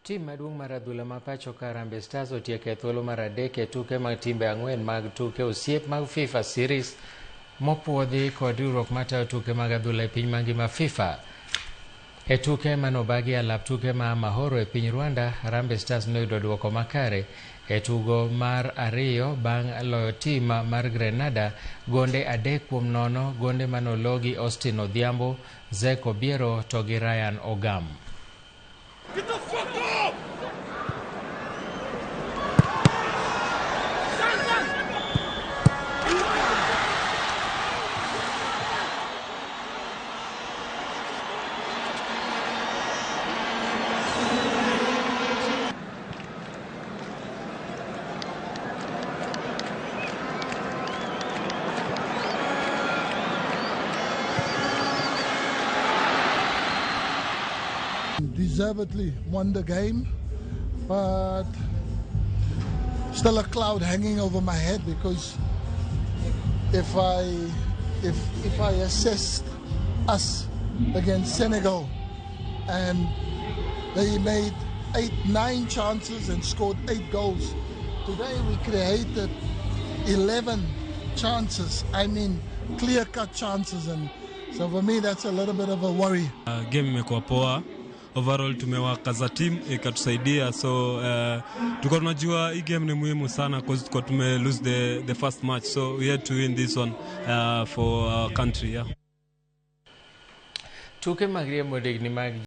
Tim maduong' mar adhula ma pacho ka Harambee Stars otieko e thuolo mar adek e tuke mag timbe ang'wen mag tuke osiep mag FIFA Series mopuodhi kod riwruok matayo tuke mag adhula e piny mangima FIFA. E tuke manobagi alap tuke ma Amahoro e piny Rwanda, Harambee Stars noyudo duoko makare e tugo mar ariyo bang' loyo tim mar Grenada gonde 3-0, gonde manologi Austin Odhiambo, Zek Obiero to gi Ryan Ogam. Get the fuck up! Deservedly won the game, but still a cloud hanging over my head because if I assessed us against Senegal and they made 8-9 chances and scored 8 goals. Today we created 11 chances, I mean clear-cut chances, and so for me that's a little bit of a worry. Game imekuwa poa. Overall tumework as a team ikatusaidia, so tulikuwa tunajua hii game ni muhimu sana because tulikuwa tume lose the first match, so we had to win this one for our country. Tuke mag riembo ndigni mag